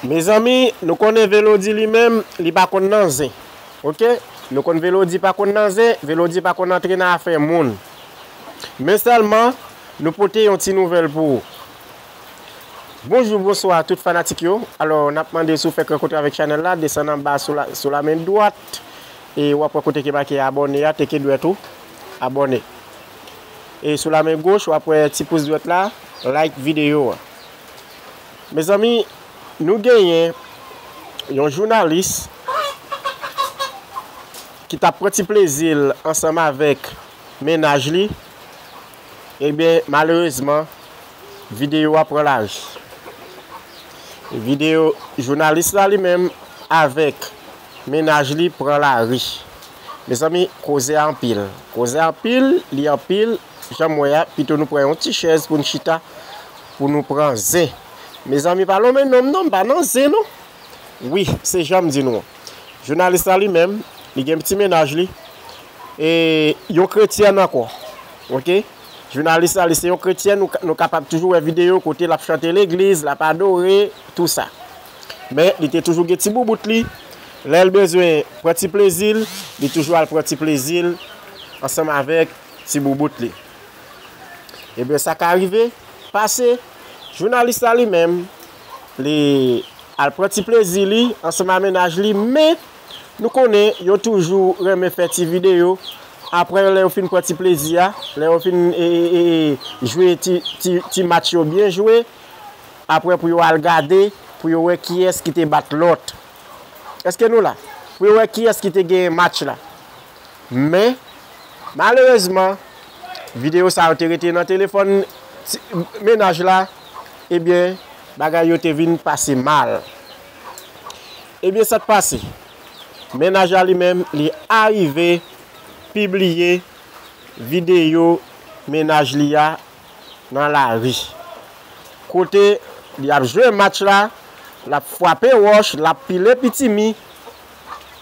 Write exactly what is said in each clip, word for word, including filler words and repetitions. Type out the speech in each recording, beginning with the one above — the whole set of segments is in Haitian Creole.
Mezanmi, nou konnen Velodi li menm, li pa konn nan zen. Oke? Nou konn Velodi pa konn nan zen, Velodi pa konn antre nan afè moun. Men sèlman, nou pote yon ti nouvèl pou ou. Bonjou, bonswa tout fanatik yo. Alò, n ap mande si w fèk rankontre avèk chanèl la, desann anba sou la, sou la men dwat. E w ap wè kote ki make abòne a, teke dwèt ou, abòne. E sou la men goch, w ap wè ti pous dwèt la, like videyo a. Mezanmi, nou genyen yon jounalis ki t ap pran ti plezi l ansanm avèk mennaj li. Ebyen, malerezman, videyo a pran lari. Videyo jounalis la li menm avèk mennaj li pran lari. Mezanmi, koze a anpil. Koze a anpil, li anpil. Jan m wè a, pito nou pran yon ti chèz pou n chita, pou nou pran zen. Mezanmi, pa lonmen non m non, m pa nan zen non. Wi, se jan m di nou an. Jounalis la li menm, li gen ti mennaj li. E yon kretyèn ankò. Oke? Jounalis la, li se yon kretyèn, nou, nou kapab toujou wè videyo kote l ap chante legliz, l ap adore, tou sa. Men, li te toujou gen ti boubout li. Lè l bezwen pran ti plezi l, li toujou al pran ti plezi l ansanm avèk ti boubout li. Ebyen, sa ka rive, pase, jounalis la li menm, li al pran ti plezi li ansanm a mennaj li, men nou konnen yo toujou renmen fè ti videyo. Apre, lè yo fin pran ti plezi a, lè yo fin, e, e, e, e, jwe ti, ti, ti match yo byen jwe, apre pou yo al gade, pou yo wè kiyès ki te bat lòt. Èske nou la? Pou yo wè kiyès ki te genyen match la. Men, malerezman, videyo sa yo te rete nan telefòn ti, mennaj la, ebyen, bagay yo te vin pase mal. Ebyen, sa k pase? Mennaj la li menm, li arive pibliye videyo mennaj li a nan lari. Kote li ap jwe match la, l ap frape wòch, l ap pile pitimi,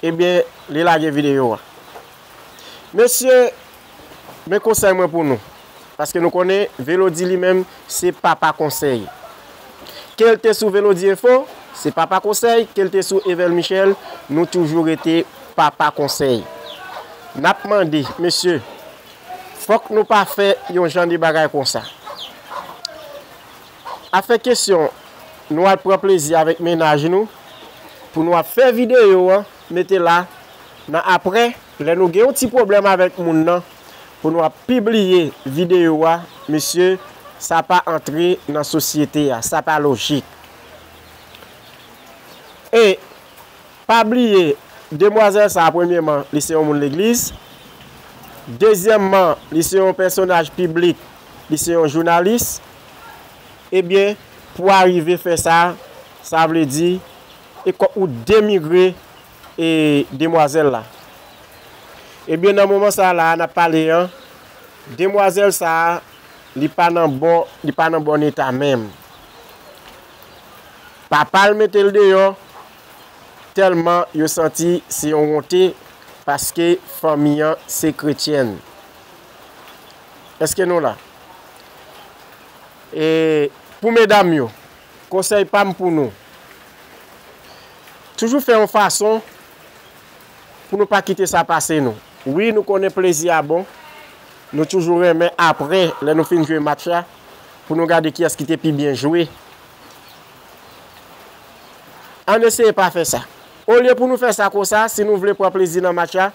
ebyen, li lage videyo a. Mesye, men konsèy mwen pou nou. Paske nou konnen Velodi li menm, se papa konsèy. Ke l te sou Velodi Enfo, se papa konsèy, ke l te sou Evel Michel, nou toujou rete papa konsèy. N ap mande, mesye, fòk nou pa fè yon jan de bagay konsa. Afè kesyon, nou al pran plezi avèk mennaj nou, pou nou ap fè videyo an, mete la, nan apre, lè nou gen yon ti pwoblèm avèk moun nan, pou nou ap pibliye videyo a, mesye, sa pa antre nan sosyete a, sa pa lojik. E pa bliye, demwazèl sa a, premyèman, li se yon moun legliz. Dezyèmman, li se yon pèsonaj piblik, li se yon jounalis. Ebyen, pou arive fè sa, sa vle di, e kò ou denigre, e, demwazèl la. Ebyen, nan moman sa a la, n ap pale an, demwazèl sa a, li pa nan bon, li pa nan bon eta menm. Papa l mete l deyò, tèlman yo santi se yon wonte, paske fanmi an se kretyèn. Èske nou la? E pou medam yo, konsèy pa m pou nou, toujou fè yon fason pou nou pa kite sa pase nou. Wi, nou konnen plezi a bon. Nou toujou renmen apre, lè nou fin jwe match la, pou nou gade kiyès ki te pi byen jwe. Ann eseye pa fè sa. Olye pou nou fè sa konsa, si nou vle pran plezi nan match la,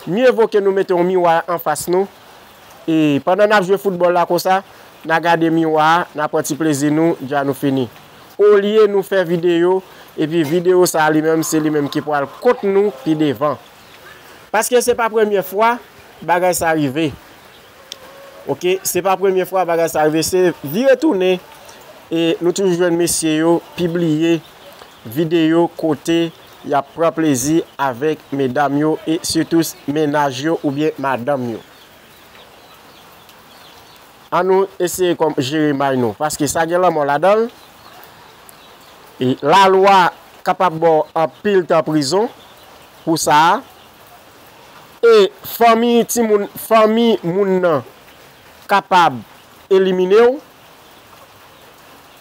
mye vo ke nou mete yon miwa anfas nou. E pandan n ap jwe foutbòl la konsa, n a gade miwa a, n a pran ti plezi nou, dja nou fini. Olye nou fè videyo, epi videyo sa a li menm, se li menm ki pral kont nou pi devan. Paske se pa premye fwa bagay sa rive. Oke, se pa premye fwa bagay sa rive. Se vire tounen, e nou toujou jwenn mesye yo pibliye videyo kote y ap pran plezi avèk medam yo e sitou mennaj yo oubyen madanm yo. An nou eseye kòm jere may nou, paske sa gen lanmò ladan l. E lalwa kapab ba w anpil tan prizon pou sa a. E fanmi timoun, fanmi moun nan kapab elimine w.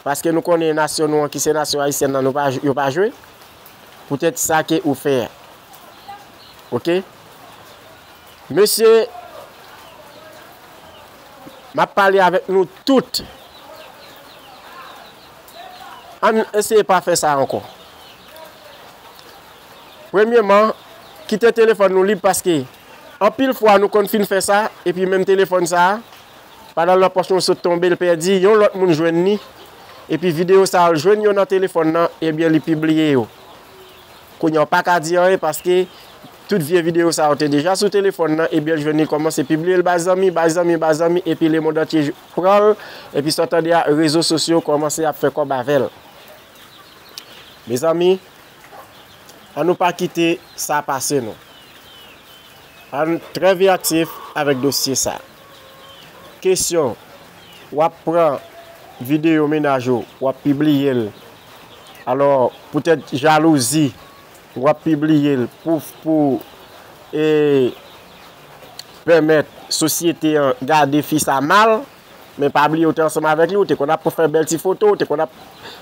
Paske nou konnen nasyon nou an ki se nasyon ayisyèn nan, nou pa, yo pa jwe. Poutèt sa ke ou fè a. Oke? Mesye, m ap pale avèk nou tout. Ann eseye pa fè sa ankò. Premyeman, kite telefòn nou lib paske anpil fwa nou konn fin fè sa, epi menm telefòn sa a, pandan l nan pòch nou sot tonbe, l pèdi, yon lòt moun jwenn li, epi videyo sa a l jwenn yo nan telefòn nan, ebyen li pibliye yo. Kounye a w pa ka di anyen paske tout vye videyo sa yo te deja sou telefòn nan, ebyen l jwenn li kòmanse pibliye l bay zanmi, bay zanmi, bay zanmi, epi lemonn antye pran l, epi sa w tande a, rezo sosyo kòmanse ap fè kòb avè l. Mezanmi, ann nou pa kite sa pase nou. Ann trè veyatif avèk dosye sa. Kesyon, w ap pran videyo mennaj ou, w ap pibliye l. Alò, poutèt jalouzi, w ap pibliye l pou, pou, e, pèmèt sosyete an gade fi sa mal, men pa bliye ou te ansanm avèk li, ou te konn ap fè bèl ti foto, ou te konn ap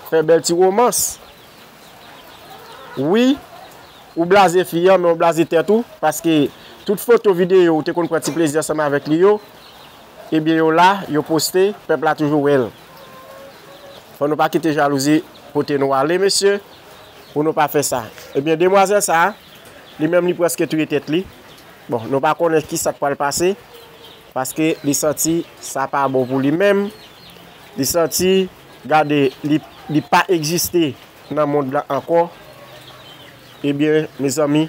fè bèl ti womans. Wi, ou blaze fi an, men ou blaze tèt ou, paske tout foto, videyo ou te konn pran ti plezi ansanm avèk li yo, ebyen yo la, yo poste, pèp la toujou wè l. Fò nou pa kite jalouzi pote nou ale, mesye, pou nou pa fè sa. Ebyen, demwazèl sa a, li menm li prèske touye tèt li. Bon, nou pa konnen kisa k pral pase, paske li santi sa pa bon pou li menm. Li santi, gade, li, li pa egziste nan mond lan ankò. Ebyen, mezanmi,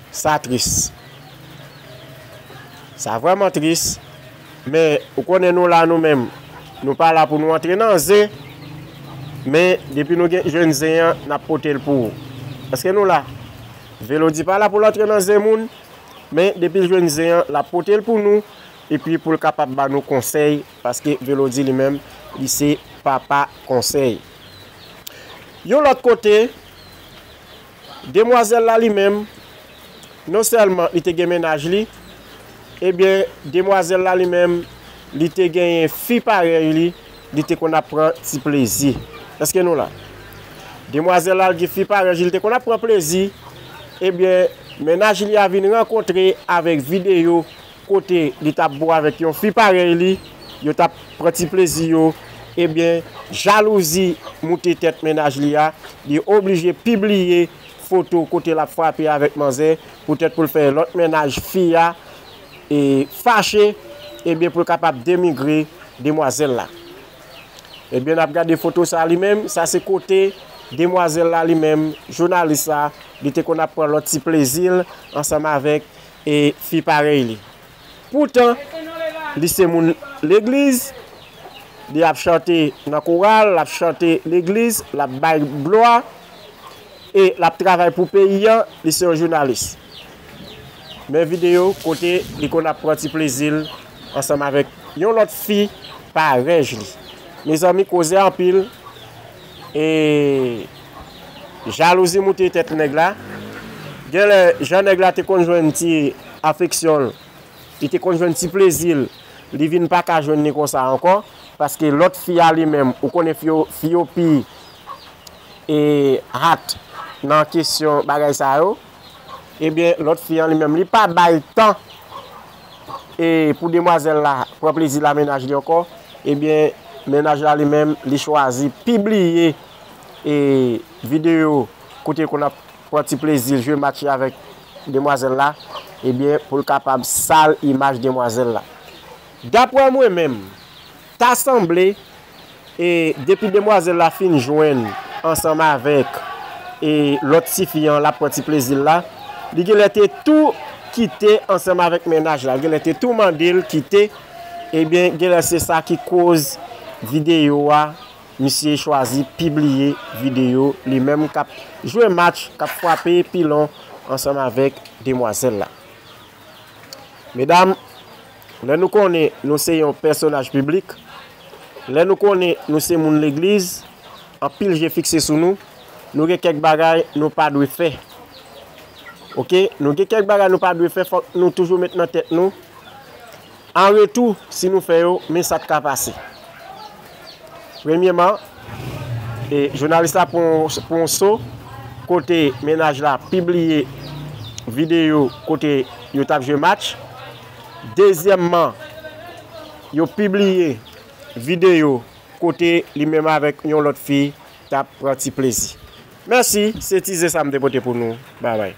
sa tris. Sa vrèman tris. Men, ou konnen nou la nou menm. Nou pa la pou nou antre nan zen. Men, depi nou gen jwenn zen an, n ap pote l pou ou. Èske nou la? Velodi pa la pou l antre nan zen moun. Men, depi l jwenn zen an, l ap pote l pou nou. Epi pou l kapab ba nou konsèy. Paske Velodi li menm, li se papa konsèy. Yon lòt kote, demwazèl la li menm, non sèlman li te gen mennaj li, ebyen, demwazèl la li menm, li te genyen fi parèy li, li te konn ap pran ti plezi. Èske nou la? Demwazèl la, li gen fi parèy li, li te konn ap pran plezi, ebyen, mennaj li a vin rankontre avèk videyo kote li t ap bo avèk yon fi parèy li, yo t ap pran ti plezi yo, ebyen, jalouzi moute tèt mennaj li a, li oblije pibliye foto kote l ap frape avèk manzè, poutèt pou l fè lòt mennaj fi a, e, fache, ebyen, pou l kapab denigre demwazèl la. Ebyen, n ap gade foto sa a li menm, sa se kote demwazèl la li menm, jounalis la, li te konn ap pran lòt ti plezi l ansanm avèk, e, fi parèy li. Poutan, li se moun legliz, li ap chante nan koral, l ap chante legliz, l ap bay glwa, e l ap travay pou peyi a, li se yon jounalis. Men videyo kote li konn ap pran ti plezi l ansanm avèk yon lòt fi parèy li. Mezanmi, koze anpil, e jalouzi moute tèt nèg la. Genlè, jan nèg la te konn jwenn ti afeksyon l, li te konn jwenn ti plezi l, li vin pa ka jwenn li konsa ankò, paske lòt fi a li menm, ou konnen fi yo, fi yo pi, e, hat nan kesyon bagay sa yo, ebyen, lòt fi an li menm, li pa bay tan, e, pou demwazèl la pran plezi l a mennaj li ankò, ebyen, mennaj la li menm, li chwazi pibliye, e, videyo kote l konn ap pran ti plezi l jwe match avèk demwazèl la, ebyen, pou l kapab sal imaj demwazèl la. Daprè mwen menm, ta sanble, e, depi demwazèl la fin jwenn ansanm avèk, e, lòt tifi an, l ap pran ti plezi l la, li genlè te tou kite ansanm avèk mennaj la, li genlè te tou mande l kite, ebyen, genlè se sa ki koz videyo a, misye chwazi pibliye videyo li menm k ap jwe match, k ap frape pilon ansanm avèk demwazèl la. Medam, lè nou konnen nou se yon pèsonaj piblik, lè nou konnen nou se moun legliz, anpil je fikse sou nou, nou gen kèk bagay nou pa dwe fè. Oke? Nou gen kèk bagay nou pa dwe fè, fòk nou toujou met nan tèt nou. An retou, si nou fè yo, men sa k ka pase. Premyeman, e, jounalis la pran yon, pran yon so kote mennaj la pibliye videyo kote yo t ap jwe match. Dezyèmman, yo pibliye videyo kote li menm avèk yon lòt fi t ap pran ti plezi. Mèsi, se ti ze sa m te pote pou nou. Babay.